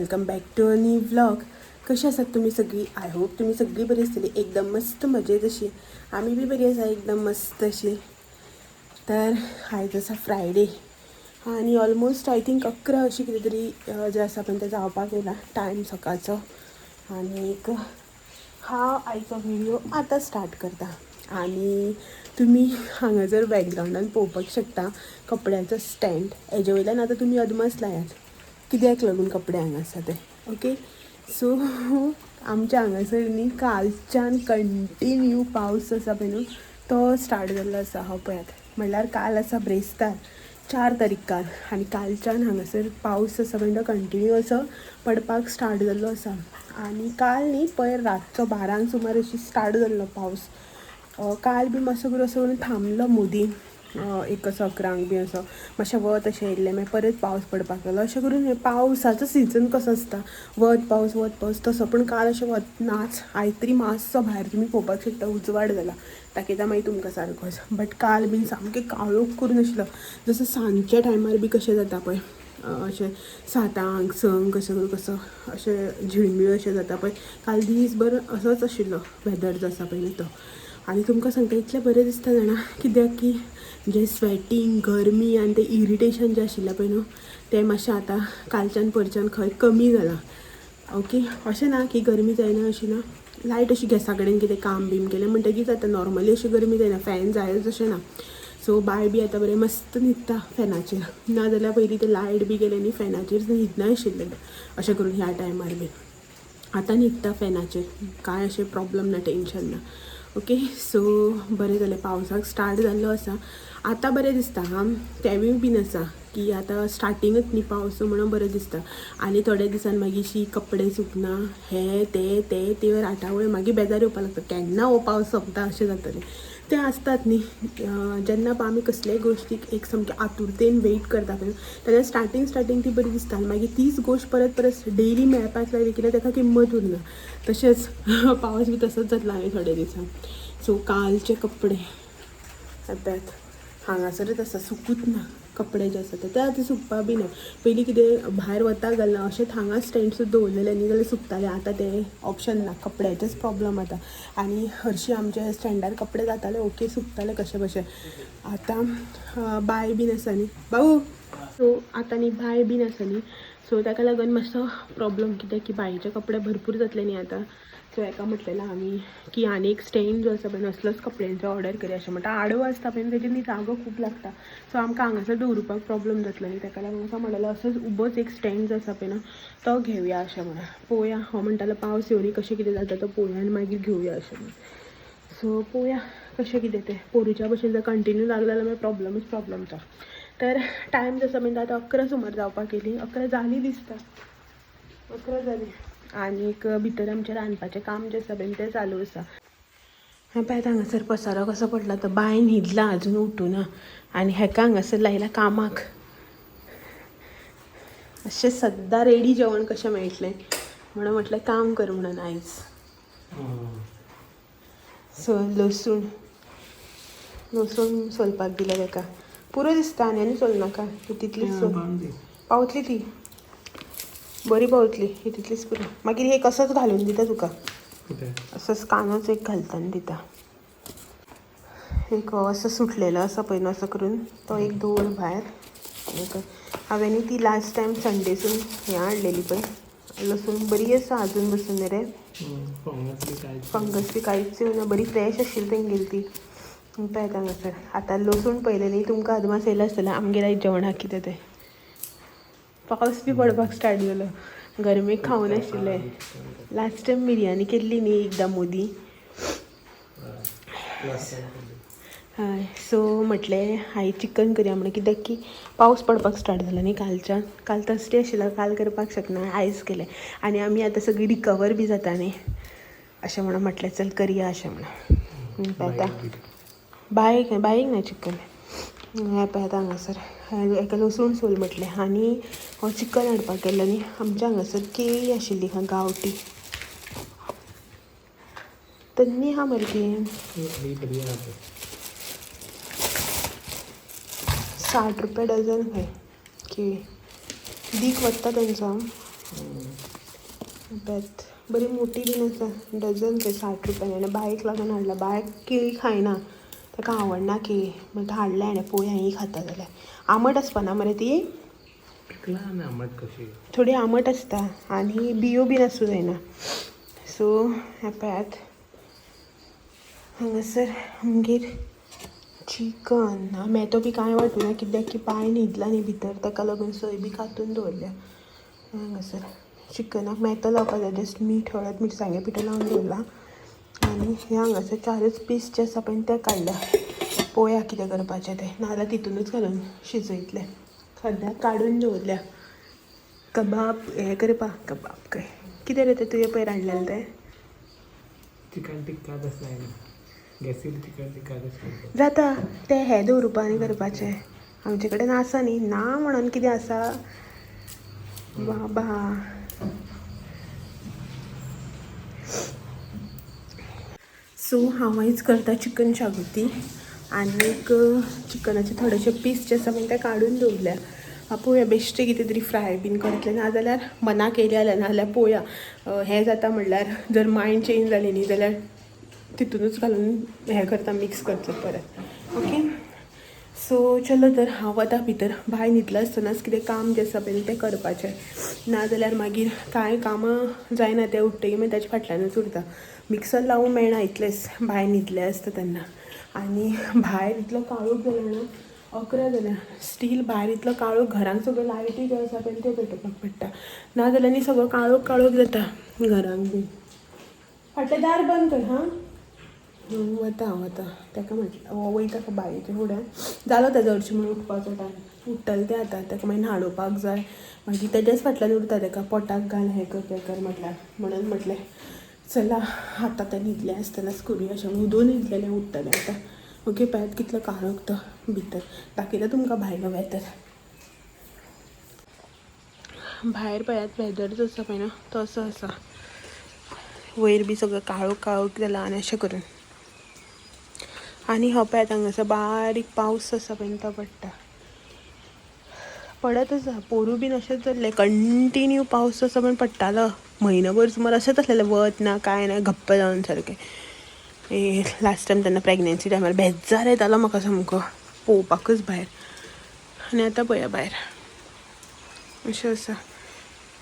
Welcome back to a new vlog. कशी आसात तुमी सगळीं? I hope तुमी सगळीं बरी आसतली, एकदम मस्त मजेत अशी. आमी बी बरी आसा, एकदम मस्त अशी. तर आयज आसा फ्रायडे आनी ऑलमोस्ट I think 11 अशी कितें तरी जें आसा पण तें जावपाक येयला टायम सकाळचो. आनीक हांव आयचो व्हिडिओ आतां स्टार्ट करता. आनी तुमी हांगा जर बॅकग्रावंडान पळोवपाक शकता कपड्याचो स्टँड, हेजे वयल्यान आतां तुमी अदमास लायात कित्याक लागून कपडे हांगा आसा ते. ओके, सो आमच्या हांगासर न्ही कालच्यान कंटिन्यू पावस आसा पळय न्हू तो स्टार्ट जाल्लो आसा. हो पळयात, म्हणल्यार काल आसा ब्रेस्तार 4 तारीख काल, आनी कालच्यान हांगासर पावस आसा पळय तो कंटिन्यू असो पडपाक स्टार्ट जाल्लो आसा. आनी काल न्ही पयर रातचो 12 सुमार अशी स्टार्ट जाल्लो पावस. काल बी मातसो करून असो करून थांबलो मदीं, एक असो 11 बी असो मातशें वत अशें येयल्लें, मागीर परत पावस पडपाक लागलो. अशें करून हें पावसाचो सिजन कसो आसता, वत पावस वत पावस तसो, पूण काल अशें वत नाच. आयज तरी मातसो भायर तुमी पळोवपाक शकता उजवाड जाला, दाखयता मागीर तुमकां सारकोच. बट काल बीन सामकें काळोख करून आशिल्लो, जसो सांजच्या टायमार बी कशें जाता पळय, अशें 7, 6 कशें करून कसो अशें झिळमीळ अशें जाता पळय, काल दीसभर असोच आशिल्लो वेदर जो आसा पळय न्हू तो. आनी तुमकां सांगता इतलें बरें दिसता जाणा, कित्याक की जें स्वेटींग गरमी आनी तें इरिटेशन जें आशिल्लें पळय न्हू तें मातशें आतां कालच्यान परच्यान खंय कमी जालां. ओके, अशें ना की गरमी जायना अशें ना, लायट अशी गॅसा कडेन कितें काम बीम केलें म्हणटकीर जाता, नॉर्मली अशी गरमी जायना, फॅन जायच अशें ना. सो बाय बी आतां बरें मस्त न्हिदता फॅनाचेर, नाजाल्यार पयलीं तें लायट बी गेलें न्ही फॅनाचेर न्हिदना आशिल्लें अशें करून ह्या टायमार बी. आतां न्हिदता फॅनाचेर, कांय अशें प्रॉब्लम ना, टेंशन ना. ओके, सो बरें जालें पावसाक स्टार्ट जाल्लो आसा, आतां बरें दिसता. हां, तेंवूय बीन आसा की आतां स्टार्टिंगच न्ही पावस म्हणून बरें दिसता. आनी थोड्या दिसान मागीर शी कपडे सुकना, हे ते ते ते राटावळ मागीर बेजार येवपाक लागता, केन्ना हो पावस सोंपता अशें जातलें. तें आसतात न्ही जेन्ना पळय आमी कसलेय गोश्टीक एक सामकें आतुरतेन वेट करता पळय तेन्ना स्टार्टींग स्टार्टींग ती बरी दिसता, आनी मागीर तीच गोश्ट परत परत डेली मेळपाक लागली कित्याक ताका किंमत उरना. तशेंच पावस बी तसोच जातलो आनी थोड्या दिसान. सो कालचे कपडे पळयात हांगासरच आसा, सुकूच ना कपडे जे आसा ते आतां सुकपा बी ना. पयलीं कितें भायर वता घालना अशेंच हांगा स्टँड सुद्दां दवरलेले न्ही जाल्यार सुकताले, आतां ते ऑप्शन ना, कपड्याचेच प्रॉब्लम आतां. आनी हरशीं आमच्या स्टँडार कपडे जाताले ओके, सुकताले कशें कशें. आतां बाय बीन आसा न्ही भाऊ, सो आतां न्ही बाय बीन आसा न्ही, सो ताका लागून मातसो प्रॉब्लम कित्याक की बायेचे कपडे भरपूर जातले न्ही आतां. सो हेका म्हटलेलें आमी की आनी एक स्टँड जो आसा पळय असलोच कपड्यांचो ऑर्डर करया अशें म्हणटा. आडवो आसता पळय तेजेर न्ही जागो खूब लागता, सो आमकां हांगासर दवरुपाक प्रॉब्लम जातलो न्ही, ताका लागून असो म्हणलेलो असोच उबोच एक स्टँड जो आसा पळय न्हू तो घेवया अशें म्हणून. पळोवया, हो म्हणटालो पावस येवनी कशें कितें जाता तो पळोवया आनी मागीर घेवया अशें म्हणून. सो पळोवया कशें कितें तें, पोरूच्या भशेन जर कंटिन्यू लागलो जाल्यार मागीर प्रॉब्लमूच प्रॉब्लम तो. तर टायम जसो म्हणटा आतां 11 सुमार जावपाक येयली, 11 जाली दिसता, 11 जाली. आनीक भितर आमचें रांदपाचें काम जें आसा पळय तें चालू आसा. हां पळयात हांगासर पसारो कसो पडला तो, बाय न्हिदला अजून उठूना आनी हेका हांगासर लायला कामाक. अशें सद्दां रेडी जेवण कशें मेळटलें म्हणून म्हटलें काम कर म्हणून आयज. सो लसूण लसूण सोलपाक दिलें ताका, पुरो दिसता आनी आनी सोलनाका, तितलीच सोल, पावतली ती बरी पावतली, ही तितलीच पुरो. मागीर हे कसोच घालून दिता तुका, असोच कांदोच एक घालता आनी दिता. एक असो सुटलेलो आसा पळय न्हू असो करून तो एक दवर भायर. एक हांवें न्ही ती लास्ट टायम संडेसून हें हाडलेली पळय लसूण, बरी आसा अजून बसून रे, फंगस बी कांयच येवना, बरी फ्रेश आशिल्ली तेंगेली ती. पळयात हांगासर आतां लसूण पळयलें न्ही तुमकां अदमास येयला आसतलें आमगेर आयज जेवणाक कितें तें. पावस बी पडपाक स्टार्ट जालो, गरमेक खावूं नाशिल्लें. लास्ट टायम बिरयानी केल्ली न्ही एकदां मोदी, हय. सो म्हटलें हांवें चिकन करया म्हणून, कित्याक की पावस पडपाक स्टार्ट जालो न्ही कालच्यान. काल थर्सडे आशिल्लो, काल करपाक शकना, आयज केलें. आनी आमी आतां सगळीं रिकवर बी जाता न्ही अशें म्हणून म्हटलें चल करया अशें म्हणून. पळयता बायक बायक ना चिकन हें पळयात हांगासर हेका लसूण सोल म्हटलें. आनी हो चिकन हाडपाक गेल्लो न्ही, आमच्या हांगासर केळी आशिल्ली खंय गांवठी, तन्नी आहा मरे ती. 60 रुपया डझन खंय केळी, दीख वता तेंचो. पळयात बरी मोटी बीन आसा, डझन ते 60 रुपयान. आनी बायक लागून हाडला, बायक केळी खायना, ताका आवडना केळी, म्हणटा हाडल्या हाणें, पळोवया ही खाता जाल्यार. आमट आसपाना मरे ती? पिकला आनी आंबट कशी. थोडी आमट आसता आनी बियो बीन आसूं जायना. सो हें पळयात हांगासर आमगेर चिकन. मेतो बी कांय वांटूना कित्याक की पांय न्हिदला न्ही भितर, ताका लागून सोय बी कातून दवरल्या. हांगासर चिकनाक मेतो लावपाक जाय, जस्ट मीठ हळद मिरसांगे पिठो लावन दवरला. आनी हे हांगासर 4च पीस जे आसा पळय ते काडल्या, पळोवया कितें करपाचें तें, नाजाल्यार तितूनच घालून शिजयतले. सद्याक काडून दवरल्या कबाब हें करपाक. कबाब काय कितें रे तें तुवें पयर हाडलेलें तें? चिकन टिक्का तशें जायना, गॅसीर चिकन टिक्का कशें करता? जाता तें, हें दवरुपा आनी करपाचें. आमचे कडेन आसा न्ही, ना म्हणून कितें आसा बाबा. सो हांव आयज करता चिकन शागोती. आनीक चिकनाचे थोडेशे पीस जे आसा पळय ते काडून दवरल्या. पळोवया बेश्टे कितें तरी फ्राय बीन करतलें, नाजाल्यार मनाक येयलें जाल्यार, नाजाल्यार पळोवया हें जाता म्हणल्यार जर मायंड चेंज जाली न्ही जाल्यार तितूनच घालून हें करता, मिक्स करतलें परत. ओके, सो चलो तर हांव वता भितर. बाय न्हिदलो आसतनाच कितें काम जें आसा पळय तें करपाचें, नाजाल्यार मागीर कांय कामां जायना, तें उठ्ठकीर मागीर ताच्या फाटल्यानूच उरता. मिक्सर लावूंक मेळना इतलेंच बाय न्हिदलें आसता तेन्ना. आनी भायर इतलो काळोख जाला न्हू, 11 जाल्या स्टील भायर इतलो काळोख, घरांत सगळ्यो लायटी ज्यो आसा पळय त्यो पेटोवपाक पडटा, नाजाल्यार न्ही सगळो काळोख काळोख जाता घरांत बीन. फाटलें दार बंद कर. हां वता हांव आतां, ताका म्हटलें हो वयता बायेच्या फुड्यान, जालो ताजो हरशीं म्हणून उठपाचो टायम, उठ्ठलें तें आतां. ताका मागीर न्हाणोवपाक जाय, मागीर तेज्याच फाटल्यान उरता, ताका पोटाक घाल हें कर तें कर म्हटल्यार. म्हणून म्हटलें चला आतां तें न्हिदलें आसतनाच करुया अशें म्हणून. दोन न्हिदलेलें उठ्ठलें आतां. ओके, पळयात कितलो काळोख तो भितर, दाखयता तुमकां भायलो वेदर. भायर पळयात वेदर जो आसा पळय ना तो असो आसा, वयर बी सगळो काळोख काळोख जाला आनी अशें करून. आनी हो पळयात हांगासर बारीक पावस आसा पळय तो पडटा, पडत आसा. पोरूं बीन अशेंच जाल्लें, कंटिन्यू पावस आसा पण पडटालो म्हयनोभर सुमार, अशेंच आसलेलें, वत ना कांय ना, घप्प जावन सारकें. ए लास्ट टायम तेन्ना प्रेग्नेन्सी टायमार बेजार येतालो म्हाका सामको पळोवपाकूच भायर. आनी आतां पळया भायर अशें आसा.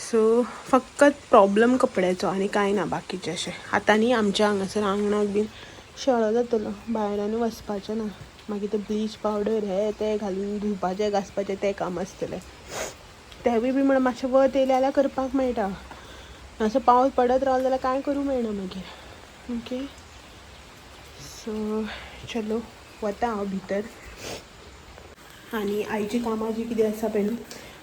सो फकत प्रॉब्लम कपड्याचो आनी कांय ना बाकीचें अशें. आतां न्ही आमच्या हांगासर आंगणाक बीन शेळो जातलो, भायर आनी वचपाचें ना, मागीर ते ब्लीच पावडर हे ते घालून धुवपाचें घासपाचें तें काम आसतलें. तेंवूय बी म्हण मातशें वत येयलें जाल्यार करपाक मेळटा, असो पावस पडत रावलो जाल्यार कांय करूंक मेळना मागीर. ओके, सो चलो वता हांव भितर आनी आईची कामां जी कितें आसा पळय न्हू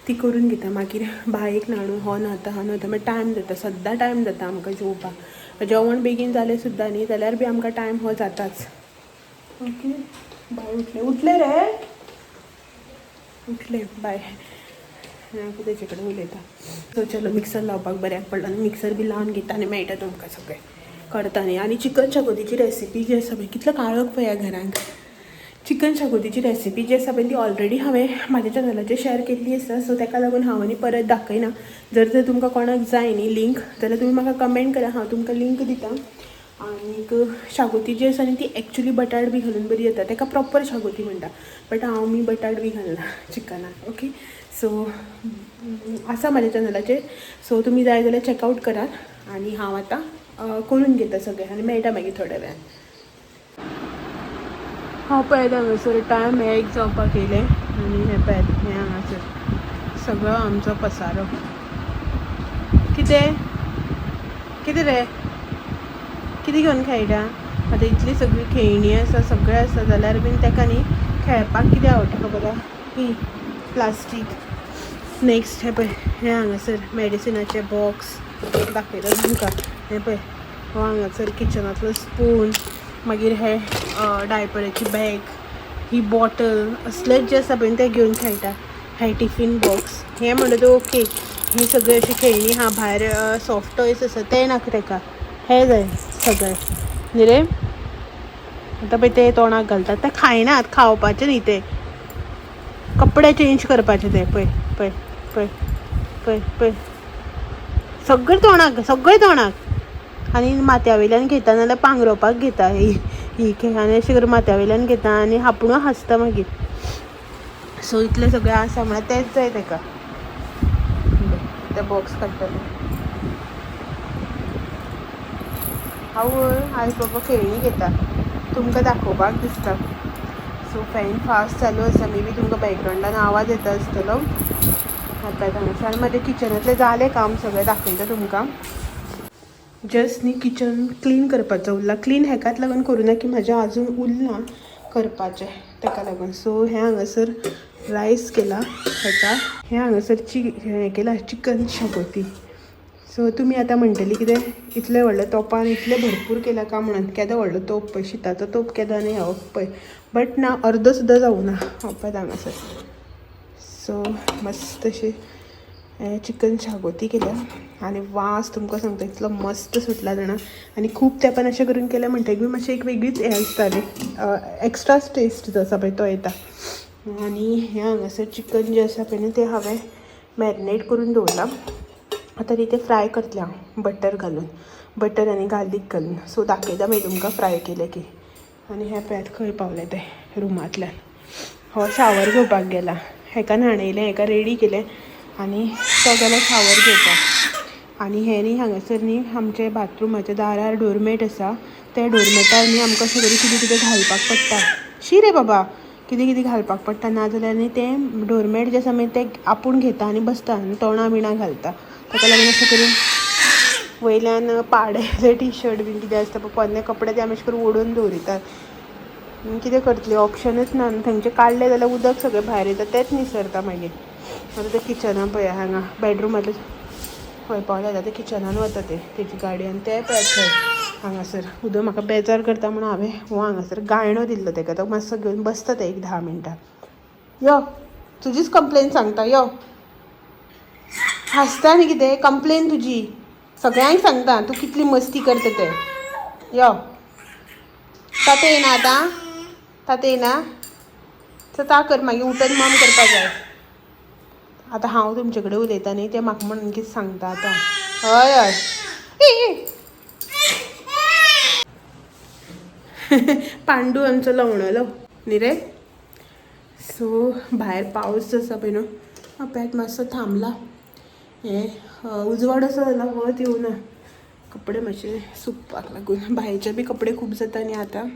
ती करून घेता. मागीर बायक न्हाणून हो न्हाता हा न्हाता मागीर टायम जाता, सद्दां टायम जाता आमकां जेवपाक. जेवण बेगीन जालें सुद्दां न्ही जाल्यार बी आमकां टायम हो जाताच. ओके, बाय उठलें, उठलें रे, उठलें बाय. हांव तेजे कडेन उलयता. सो चलो मिक्सर लावपाक बऱ्याक पडलो आनी मिक्सर बी लावन घेता आनी मेळटा तुमकां सगळें करता न्ही. आनी चिकन शागोतीची रेसिपी जी आसा पळय, कितलो काळोख पळया घरांत. चिकन शागोतीची रेसिपी जी आसा पळय ती ऑलरेडी हांवें म्हाज्या चॅनलाचेर शेअर केल्ली आसा, सो ताका लागून हांव आनी परत दाखयना. जर तर तुमकां कोणाक जाय न्ही लिंक जाल्यार तुमी म्हाका कमेंट करा, हांव तुमकां लिंक दिता. आनीक शागोती जी आसा न्ही ती एक्चुली बटाट बी घालून बरी जाता, ताका प्रॉपर शागोती म्हणटा, बट हांव मी बटाट बी घालना चिकनाक. ओके, सो आसा म्हाज्या चॅनलाचेर, सो तुमी जाय जाल्यार चॅकआवट करात. आनी हांव आतां करून घेता सगळें आनी मेळटा मागीर थोड्या वेळान. हांव पळयता हांगासर टायम 1 जावपाक येयलें आनी हें पळयात हें हांगासर सगळो आमचो पसारो. कितें कितें रे, कितें घेवन खेळटा? आतां इतली सगळी खेळणी आसा, सगळें आसा जाल्यार बीन ताका न्ही खेळपाक कितें आवडटा खबर आसा? ही प्लास्टीक. नेक्स्ट हें पळय हें हांगासर मेडिसिनाचें बॉक्स दाखयता तुमकां. हें पळय हो हांगासर किचनांतलो स्पून, मागीर हे डायपराची बॅग, ही बॉटल, असलेच जे आसा पळय ते घेवन खेळटा. हे टिफीन बॉक्स हें म्हणटा ओके, ही सगळी अशी खेळणी हा भायर सॉफ्ट टॉयज आसा ते नाका ताका, हें जाय सगळें न्ही रे. आतां पळय ते तोंडाक घालतात ते खायनात, खावपाचे न्ही ते, कपडे चेंज करपाचे ते. पळय पळय पळय पळय पळय सगळें तोंडाक, सगळें तोंडाक. आनी माथ्या वयल्यान घेता नाल्यार पांगरोवपाक घेता ही ही. आनी अशें करून माथ्या वयल्यान घेता आनी आपुणूच हांसता मागीर. सो इतलें सगळें आसा म्हळ्यार तेंच जाय तेका. ते बॉक्स काडटले. आवय, आयज बाबा खेळणी घेता, तुमकां दाखोवपाक दिसता. सो फॅन फास्ट चालू आसा, मे बी तुमकां बॅकग्रावंडान आवाज येता आसतलो. आतां हांगासर आनी म्हाजें किचनांतलें जालें काम, सगळें दाखयता तुमकां. जस्ट न्ही किचन क्लीन करपाचो उरला. क्लीन हेकाच लागून करूं ना की म्हाजें आजून उरलां करपाचें, तेका लागून. सो हें हांगासर रायस केला हेका, हें हांगासर हें केलां चिकन शागोती. सो तुमी आतां म्हणटली कितें इतलें व्हडलें तोपान इतलें भरपूर केलां काय म्हणून. केदो व्हडलो तोप पळय, शिताचो तोप केदो न्ही हो पळय, बट ना अर्दो सुद्दां जावना हो पळय हांगासर. सो मस्त अशें चिकन शागोती केल्या आनी वास तुमकां सांगता इतलो मस्त सुटला जाणा. आनी खूब तेंपान अशें करून केलें म्हणटकीर मातशें एक वेगळीच हें आसता न्ही, एक्स्ट्राच टेस्ट जो आसा पळय तो येता. आनी हें हांगासर चिकन जें आसा पळय न्ही तें हांवें मॅरिनेट करून दवरलां. आतां न्ही तें फ्राय करतलें हांव बटर घालून, बटर आनी गार्लीक घालून. सो दाखयता मागीर तुमकां फ्राय केलें की. आनी हें पळयात खंय पावलें तें रुमांतल्यान. हो शावर घेवपाक गेला, हेका न्हाणयलें, हेका रेडी केलें आनी तो गेलो शावर घेवपाक. आनी हें न्ही हांगासर न्ही आमचे बाथरुमाच्या दारार डोरमेट आसा, त्या डोरमेटार न्ही आमकां अशें करून कितें कितें घालपाक पडटा. शी रे बाबा, कितें कितें घालपाक पडटा, नाजाल्यार न्ही तें डोरमेट जें आसा मागीर तें आपूण घेता आनी बसता आनी तोंडां बिणां घालता. ताका लागून अशें करून वयल्यान पाडेले टी शर्ट बीन कितें आसता पळय पोन्ने कपडे ते आमी अशें करून ओडून दवरितात. कितें करतली, ऑप्शनूच ना. थंयचें काडलें जाल्यार उदक सगळें भायर येता, तेंच निसरता मागीर. आतां तें किचनान पळया हांगा बेडरुमांतलें खंय पावलें, आतां तें किचनान वता तें तेजी गाडी. आनी तें पळयात थंय हांगासर उदक म्हाका बेजार करता म्हणून हांवें हो हांगासर गायणो दिल्लो तेका, तो मातसो घेवन बसता तें एक 10 मिनटां. यो तुजीच कंप्लेन सांगता, यो हांसता न्ही कितें कंप्लेन तुजी सगळ्यांक सांगता, तूं कितली मस्ती करता तें. यो तातें येना आतां, तातें येना तर ता कर, मागीर उठून मम करपा जाय. आतां हांव तुमचे कडेन उलयता न्ही तें म्हाका म्हणून कितें सांगता आतां. हय हय पांडू आमचो लवणलो न्ही रे. सो भायर पावस आसा पळय न्हू, पळयात मातसो थांबला. हें उजवाड असो जाला, वत येवना. कपडे मातशे सुकपाक लागून भायचे बी कपडे खूब जाता न्ही आतां,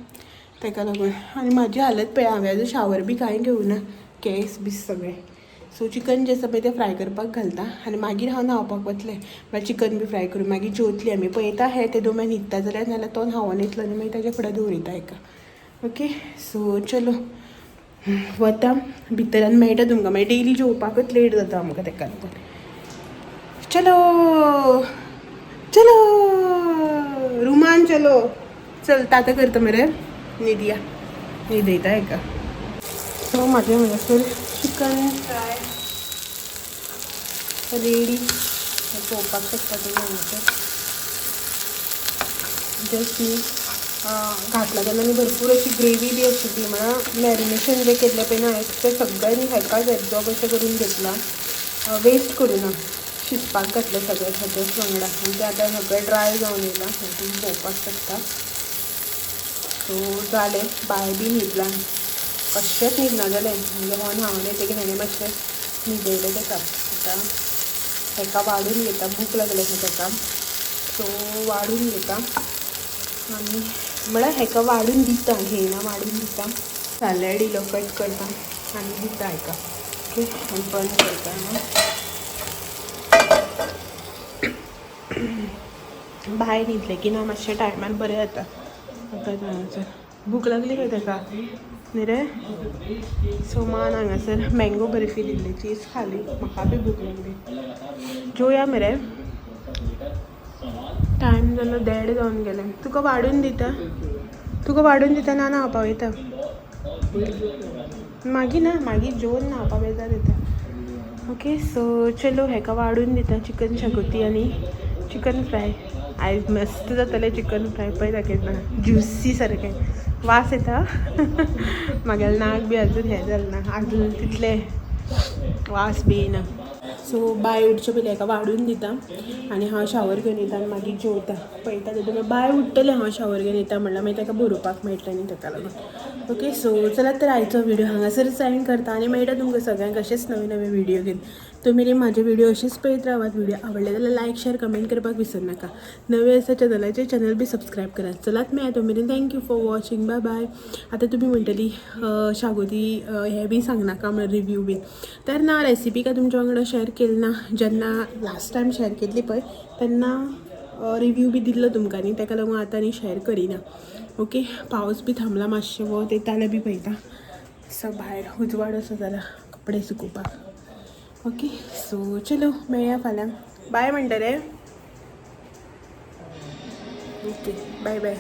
तेका लागून. आनी म्हाजी हालत पळय, हांवें आजून शावर बी कांय घेवना, केंस बीस सगळे. सो चिकन जें आसा पळय तें फ्राय करपाक घालता आनी मागीर हांव न्हांवपाक वतलें. मागीर चिकन बी फ्राय करून मागीर जेवतली आमी. पळयता हें ते दोन न्हिदता जाल्यार, नाल्यार तो न्हांवोन येतलो आनी मागीर ताज्या फुडें दवरिता हेका. ओके सो चलो वता भितर आनी मेळटा तुमकां. मागीर डेली जेवपाकच लेट जाता आमकां, तेका लागून. चलो चलो रुमान, चलो चल ताता करता मरे, न्हिदया, न्हिदयता हेका. सो म्हाजें हांगासर चिकन फ्राय रेडी, पळोवपाक शकता तुमी हांगासर. जस्ट न्ही घातला तेन्ना न्ही भरपूर अशी ग्रेवी बी आशिल्ली, म्हळ्यार मॅरिनेशन जें केल्लें पळय न्ही हांवें तें सगळें न्ही हेकाच एब्जॉर्ब अशें करून घेतलां, वेस्ट करूं ना. शिजपाक घातलें सगळें हाच्याच वांगडा आनी तें आतां सगळें ड्राय जावन येयलां, हें तुमी पळोवपाक शकता. सो जालें, बाय बी न्हिदलां, कशेंच न्हिदना जालें. म्हणजे हो न्हांवन येतकीर हाणें मातशें न्हिदयलें तेका. आतां हेका वाडून घेता, भूक लागल्या खंय तेका. सो वाडून घेता आनी म्हळ्यार हेका वाडून दिता, घेयना वाडून दिता. सालॅड इलो कट करता आनी दिता हेका. ओके आनी बंद करता. बाय न्हिदलें की ना मातशें टायमान बरें जाता. आतां हांगासर भूक लागली खंय तेका न्ही रे. सो मान हांगासर मँगो बर्फी दिल्ली, तीच खाली, म्हाका बी भूक लागली. जेवया मरे, टायम जालो 1:30 जावन गेलें. तुका वाडून दिता, तुका वाडून दिता ना न्हांवपा वयता मागीर, ना मागीर जेवन न्हांवपा बेजार येता. ओके सो चलो हेका वाडून दिता चिकन शागोती आनी चिकन फ्राय. आयज मस्त जातलें चिकन फ्राय, पळय दाखयता, ज्युसी सारकें वास येता. म्हागेलें नाक बी अजून हें जालें ना, अजून तितलें वास बी येना. सो बाय उठचे पयलीं हेका वाडून दिता आनी हांव शावर घेवन येता आनी मागीर जेवता. पळयता तेतून बाय उठतलें, हांव शावर घेवन येता म्हणल्यार मागीर ताका बरोवपाक मेळटलें न्ही, ताका लागून. ओके, सो चलात तर आयचो व्हिडिओ हांगासरच एंड करता आनी मेळटा तुमकां सगळ्यांक अशेंच नवे नवे व्हिडिओ घेवन. तुमी म्हाजे व्हिडिओ अशेंच पळयत रावात. व्हिडिओ आवडले जाल्यार लायक, शेअर, कमेंट करपाक विसरनाका. नवे आसा चॅनलाचेर, चॅनल बी सबस्क्रायब करात. चलात मेळया तो मेरेन. Thank you for watching, bye bye. आतां तुमी म्हणटली शागोती हें बी सांगनाका म्हणून रिव्यू बीन, तर ना, रेसिपी काय तुमच्या वांगडा शेअर केली ना. जेन्ना लास्ट टायम शेअर केल्ली पळय तेन्ना रिव्यू बी दिल्लो तुमकां न्ही, ताका लागून आतां न्ही शेअर करिना. ओके, पावस बी थांबला मातशें, वत येता जाल्यार बी पळयता. सो भायर उजवाड असो जाला कपडे सुकोवपाक. ओके, सो चलो मेळया फाल्यां. बाय म्हणटा रे. Okay, bye bye.